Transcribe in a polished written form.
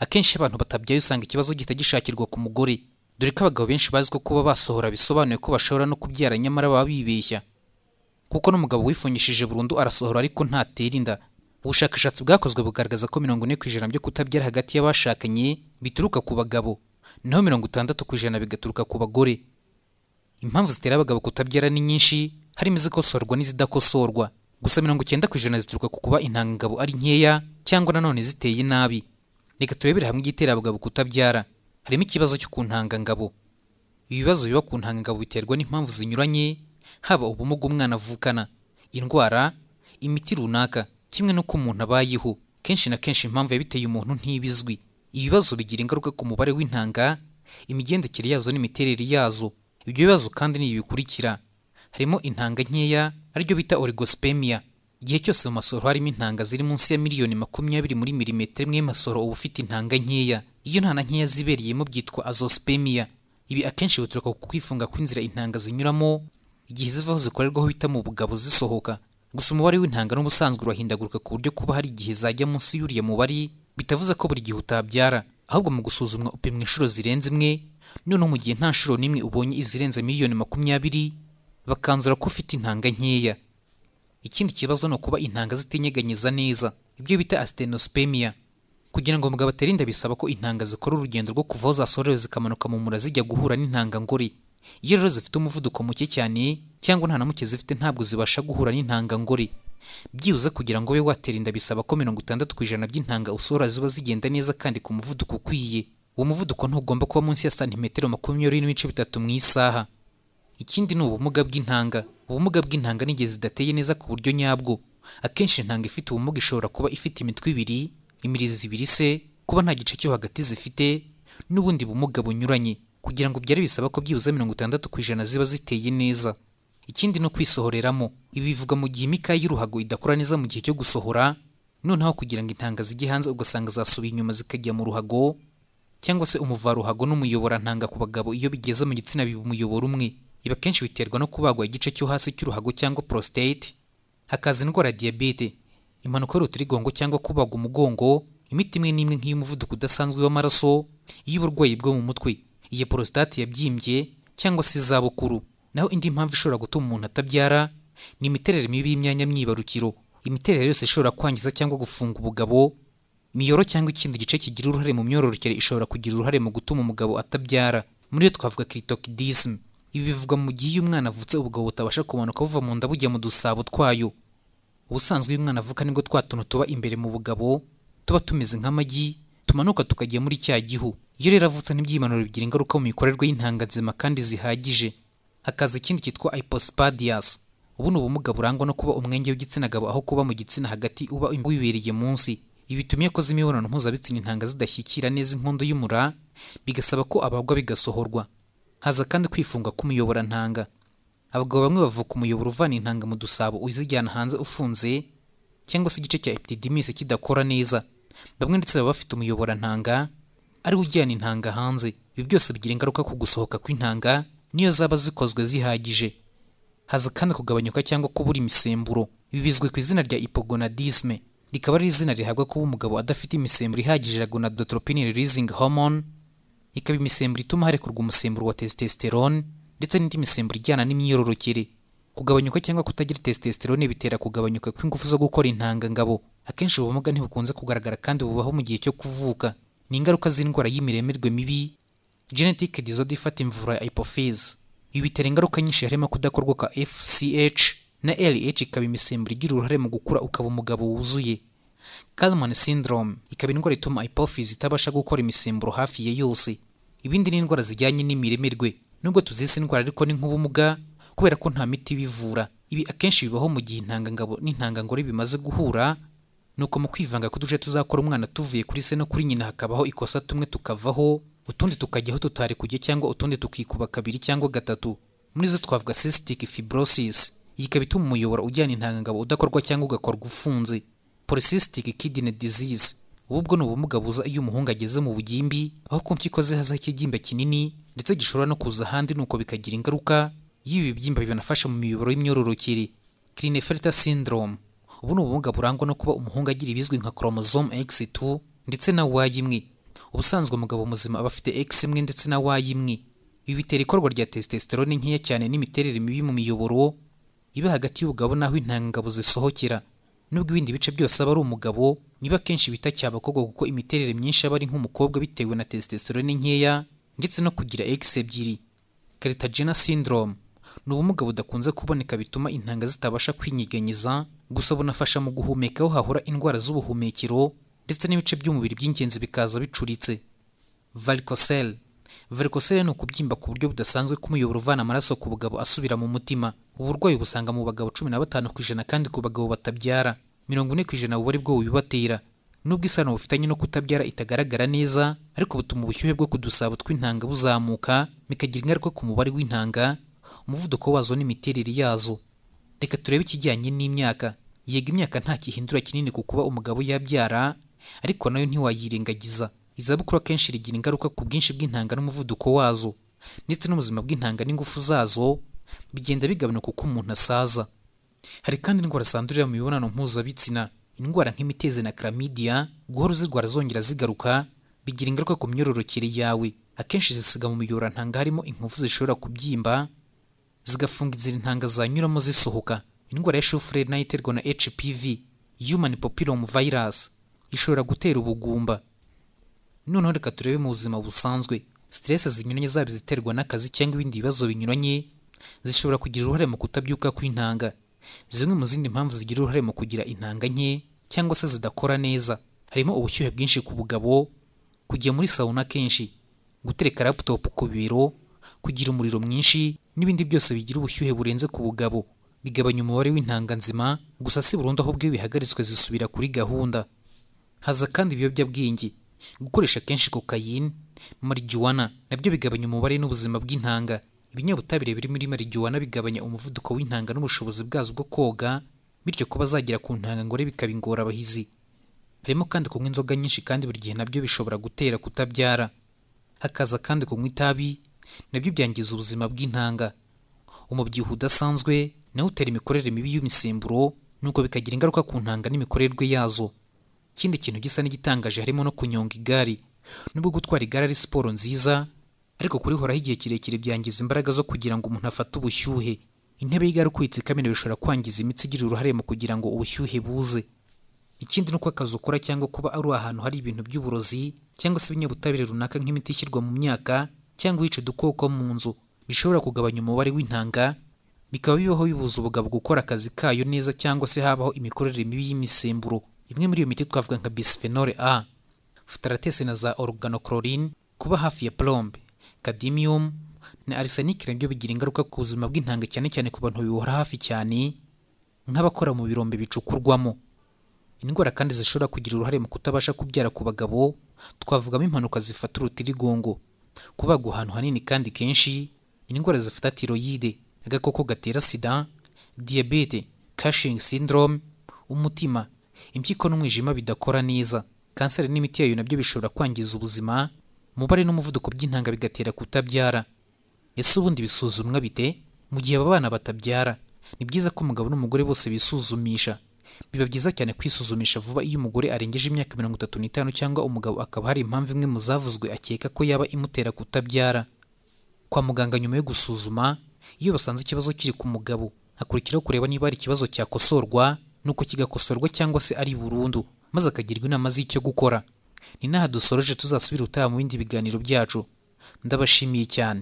Akenshi abantu batabyaye usanga ikibazo gihita gishakirwa ku mugore, dore ko abagabo benshi bazi ko kuba basohora bisobanuye ko bashobora no kubyara, nyamara baba bibeshya, kuko n'umugabo wifungishije burundu arasohora ariko ntatera inda. Ubushakashatsi bwakozwe bugaragaza ko 40% byo kutabyara hagati y'abashakanye bituruka ku bagabo, naho 60% bigaturuka ku bagore. Impamvu zitera abagabo kutabyara ni nyinshi, harimo izikosorwa n'izidakosorwa. Gusa 90% zituruka ku kuba intangangabo ari nkeya cyangwa nanone ziteye nabi. Reka turebere hamwe igitera abagabo kutabyara. Harimo ikibazo cyo ku ntangangabo. Ibibazo biba ku ntangangabo biterwa n'impamvu zinyuranye, haba ubumuga umwana avukana, indwara, imiti runaka, kimwe n'uko umuntu abayeho. Kenshi na kenshi impamvu yabiteye umuntu ntibizwi. Ibibazo bigira ingaruka ku mubare w'intanga, imigendekere yazo n'imiterere yazo. Ibyo bibazo kandi ni ibi bikurikira: harimo intanga nkeya, aribyo bita oligospermia. Igihe cyose mu masohoro harimo intanga ziri munsi ya 20 miliyoni muri milimetero imwe y'amasohoro, uba ufite intanga nkeya. Iyo nta na nkeya zibereyemo byitwa azoospermia. Ibi akenshi bituruka ku kwifunga kw'inzira intanga zinyuramo igihe zivaho zikorerwaho bita mu bugabo zisohoka. Gusa umubare w'intanga n'ubusanzwe urahindagurika, ku buryo kuba hari igihe zajya munsi y'uriya mubare bitavuze ko buri gihe utabyara. Ahubwo mu gusuzumwa upimwa inshuro zirenze imwe, noneho mu gihe nta nshuro n'imwe ubonye izirenze 20 miliyoni, bakanzura ko ufite intanga nkeya. Ikindi kibazo ni ukuba intanga zitinyeganyeza neza, ibyo bita asthenospermia. Kugira ngo umugabo atere inda bisaba ko intanga zikora urugendo rwo kuva aho zasohorewe zikamanuka mu mura zijya guhura n'intangangore. Iyo rero zifite umuvuduko muke cyane cyangwa nta na muke zifite, ntabwo zibasha guhura n'intangangore. Byibuze kugira ngo ube watera inda bisaba ko 60% by'intanga usohora ziba zigenda neza kandi ku muvuduko ukwiye. Uwo muvuduko ntugomba kuba munsi ya santimetero 20.3 mu isaha. Ikindi ni ubumuga bw'intanga. Ubumuga bw'intanga ni igihe zidateye neza ku buryo nyabwo. Akenshi intanga ifite ubumuga ishobora kuba ifite imitwe ibiri, imirizo ibiri se, kuba nta gice cyo hagati zifite, n'ubundi bumuga bunyuranye. Kugira ngo ubyare bisaba ko byibuze 60% ziba ziteye neza. Ikindi ni ukwisohoreramo. Ibi bivuga mu gihe imikaya y'uruhago idakora neza mu gihe cyo gusohora, noneho kugira ngo intanga zijye hanze ugasanga zasubiye inyuma zikajya mu ruhago, cyangwa se umuvaruhago n'umuyoborantanga. Ku bagabo iyo bigeze mu gitsina biba umuyoboro umwe. Ibi akenshi biterwa no kubagwa igice cyo hasi cy'uruhago cyangwa prostate, hakaza indwara ya diyabete, impanuka y'urutirigongo cyangwa kubagwa umugongo, imiti imwe n'imwe nk'iy'umuvuduko udasanzwe w'amaraso, iy'uburwayi bwo mu mutwe, iyi prostate yabyimbye cyangwa se izabukuru. Naho indi mpamvu ishobora gutuma umuntu atabyara ni imiterere mibi y'imyanya myibarukiro. Imiterere yose ishobora kwangiza cyangwa gufunga ubugabo, imiyoboro cyangwa ikindi gice kigira uruhare mu myororokere ishobora kugira uruhare mu gutuma umugabo atabyara. Muri yo twavuga cryptorchidism. Ibi bivugwa mu gihe iyo umwana avutse ubugabo butabasha kumanuka buva mu nda bujya mu dusabo twayo. Ubusanzwe iyo umwana avuka nibwo twa tuntu tuba imbere mu bugabo tuba tumeze nk'amagi tumanuka tukajya muri cya gihu. Iyo rero avutse ntibyimanure, bigira ingaruka mu mikorerwe y'intanga nzima kandi zihagije. Hakaza ikindi cyitwa hypospadias. Ubu ni ubumuga burangwa no kuba umwenge w'igitsina gabo aho kuba mu gitsina hagati uba wibereye munsi. Ibi bituma iyo akoze imibonano mpuzabitsina intanga zidashyikira neza inkondo y'umura, bigasaba ko abagwa bigasohorwa. Haza kandi kwifunga k'umuyoborantanga. Abagabo bamwe bavuka umuyoboro uvana intanga mu dusabo uzijyana hanze ufunze, cyangwa se igice cya epididymis kidakora neza. Bamwe ndetse baba bafite umuyoborantanga ariwo ujyana intanga hanze. Ibi byose bigira ingaruka ku gusohoka kw'intanga niyo zaba zikozwe zihagije. Haza kandi kugabanyuka cyangwa kubura imisemburo. Ibi bizwi ku izina rya hypogonadisme, rikaba ari izina rihabwa kuba umugabo adafite imisemburo ihagije ya gonadotropin releasing hormone, ikaba imisemburo ituma harekurwa umusemburo wa testosterone ndetse n'indi misemburo ijyana n'imyororokere. Kugabanyuka cyangwa kutagira testosterone bitera kugabanyuka kw'ingufu zo gukora intangangabo. Akenshi ubumuga ntibukunze kugaragara kandi bubaho mu gihe cyo kuvuka. Ni ingaruka z'indwara y'imiremerwe mibi, genetic disorder ifata imvura ya hypophyse. Ibi bitera ingaruka nyinshi, harimo kudakorwa kwa FSH na LH, ikaba imisemburo igira uruhare mu gukura ukaba umugabo wuzuye. Kallmann syndrome ikaba indwara ituma hypophyse itabasha gukora imisemburo hafi ya yose. Ibindi ni indwara zijyanye n'imiremerwe. Nubwo tuzise indwara ariko ni nk'ubumuga kubera ko nta miti ibivura. Ibi akenshi bibaho mu gihe intangangabo n'intangangore bimaze guhura, nuko mu kwivanga k'uduce tuzakora umwana tuvuye kuri se no kuri nyina hakabaho ikosa, tumwe tukavaho utundi tukajyaho tutari kujya, cyangwa utundi tukikuba kabiri cyangwa gatatu. Muri zo twavuga cystic fibrosis, iyi ikaba ituma umuyoboro ujyana intangangabo udakorwa cyangwa ugakorwa ufunze. Polycystic kidney disease, ubu bwo ni ubumuga buza iyo umuhungu ageze mu bugimbi, aho ku mpyiko ze hazaho ikibyimba kinini ndetse gishobora no kuza ahandi, nuko bikagira ingaruka iyo ibi bibyimba binafasha mu miyoboro y'imyororokere. Klinefelter syndrome, ubu ni ubumuga burangwa no kuba umuhungu agira ibizwi nka chromosome X2 ndetse na Y imwe. Ubusanzwe umugabo muzima aba afite X imwe ndetse na Y imwe. Ibi bitera ikorwa rya testosterone nkeya cyane n'imiterere mibi mu miyoboro iba hagati y'ubugabo n'aho intangangabo zisohokera. Nubwo ibindi bice byose aba ari umugabo, niba akenshi bita cyabakobwa kuko imiterere myinshi aba ari nk'umukobwa bitewe na testosterone nkeya ndetse no kugira X ebyiri. Kartagener syndrome ni ubumuga budakunze kuboneka bituma intanga zitabasha kwinyeganyeza, gusa bunafasha mu guhumeka aho hahora indwara z'ubuhumekero ndetse n'ibice by'umubiri by'ingenzi bikaza bicuritse. Varicocele. Varicocele ni ukubyimba ku buryo budasanzwe k'umuyoboro uvana amaraso ku bugabo asubira mu mutima. Uburwayi busanga mu bagabo 15% kandi ku bagabo batabyara 40% buba ari bwo bubibatera. Nubwo isano bufitanye no kutabyara itagaragara neza, ariko butuma ubushyuhe bwo ku dusabo tw'intanga buzamuka, bikagira ingaruka ku mubare w'intanga, umuvuduko wazo n'imiterere yazo. Reka turebe ikijyanye n'imyaka. Yego, imyaka nta gihindura kinini ku kuba umugabo yabyara, ariko nayo ntiwayirengagiza. Izabukuru akenshi rigira ingaruka ku bwinshi bw'intanga n'umuvuduko wazo, ndetse n'ubuzima bw'intanga n'ingufu zazo bigenda bigabanuka uko umuntu asaza. Hari kandi indwara zandurira mu mibonano mpuzabitsina. Indwara nk'imitezi na chlamydia, guhora uzirwara zongera zigaruka, bigira ingaruka ku myororokere yawe. Akenshi zisiga mu miyoborantanga harimo inkovu zishobora kubyimba, zigafunga inzira intanga zanyuramo zisohoka. Indwara ya shufureri nayo iterwa na HPV, Human Papilloma Virus, ishobora gutera ubugumba. Noneho reka turebe mu buzima busanzwe. Stress zinyuranye zaba iziterwa n'akazi cyangwa ibindi bibazo binyuranye zishobora kugira uruhare mu kutabyuka kw'intanga. Zimwe mu zindi mpamvu zigira uruhare mu kugira intanga nke cyangwa se zidakora neza harimo ubushyuhe bwinshi ku bugabo, kujya muri sauna kenshi, gutereka laptop ku bibero, kugira umuriro mwinshi n'ibindi byose bigira ubushyuhe burenze ku bugabo bigabanya umubare w'intanga nzima. Gusa si burundu, ahubwo iyo bihagaritswe zisubira kuri gahunda. Haza kandi ibiyobyabwenge, gukoresha kenshi kokayine, marijuwana nabyo bigabanya umubare n'ubuzima bw'intanga. Ibinyabutabire biri muri marijuwana bigabanya umuvuduko w'intanga n'ubushobozi bwazo bwo koga, bityo kuba zagera ku ntanga ngore bikaba ingorabahizi. Harimo kandi kunywa inzoga nyinshi kandi buri gihe nabyo bishobora gutera kutabyara. Hakaza kandi kunywa itabi, nabyo byangiza ubuzima bw'intanga. Umubyibuho udasanzwe nawo utera imikorere mibi y'imisemburo, nuko bikagira ingaruka ku ntanga n'imikorerwe yazo. Ikindi kintu gisa n'igitangaje harimo no kunyonga igare. Nubwo gutwara igare ari siporo nziza, ariko kurihoraho igihe kirekire byangiza imbaraga zo kugira ngo umuntu afate ubushyuhe. Intebe y'igare uko itsikamira bishobora kwangiza imitsi igira uruhare mu kugira ngo ubushyuhe buze. Ikindi ni uko akazi ukora cyangwa kuba ari ahantu hari ibintu by'uburozi cyangwa se ibinyabutabire runaka nk'imiti ishyirwa mu myaka cyangwa iyica udukoko mu nzu bishobora kugabanya umubare w'intanga, bikaba bibaho bibuza ubugabo gukora akazi kayo neza cyangwa se habaho imikorere mibi y'imisemburo. Imwe muri iyo miti twavuga nka bisphenol A, phthalates na za organochlorine, kuba hafi ya plomb, cadmium na arsenic nabyo bigira ingaruka ku buzima bw'intanga cyane cyane ku bantu bihora hafi cyane nk'abakora mu birombe bicukurwamo. Indwara kandi zishobora kugira uruhare mu kutabasha kubyara ku bagabo twavugamo impanuka zifata urutirigongo, kubagwa ahantu hanini kandi kenshi, indwara zifata tiroyide, agakoko gatera sida, diyabete, Cushing syndrome, umutima, impyiko n'umwijima bidakora neza, kanseri n'imiti yayo nabyo bishobora kwangiza ubuzima, umubare n'umuvuduko by'intanga bigatera kutabyara. Ese ubundi bisuzumwa bite? Mu gihe aba bana batabyara, ni byiza ko umugabo n'umugore bose bisuzumisha. Biba byiza cyane kwisuzumisha vuba iyo umugore arengeje imyaka 35 cyangwa umugabo akaba hari impamvu imwe mu zavuzwe akeka ko yaba imutera kutabyara. Kwa muganga nyuma yo gusuzuma, iyo basanze ikibazo kiri ku mugabo, hakurikiraho kureba niba hari ikibazo cyakosorwa, nuko kigakosorwa cyangwa se ari burundu, maze akagirwa inama z'icyo gukora. Ni n'aha dusoroje, tuzasubira utaha mu bindi biganiro byacu. Ndabashimiye cyane.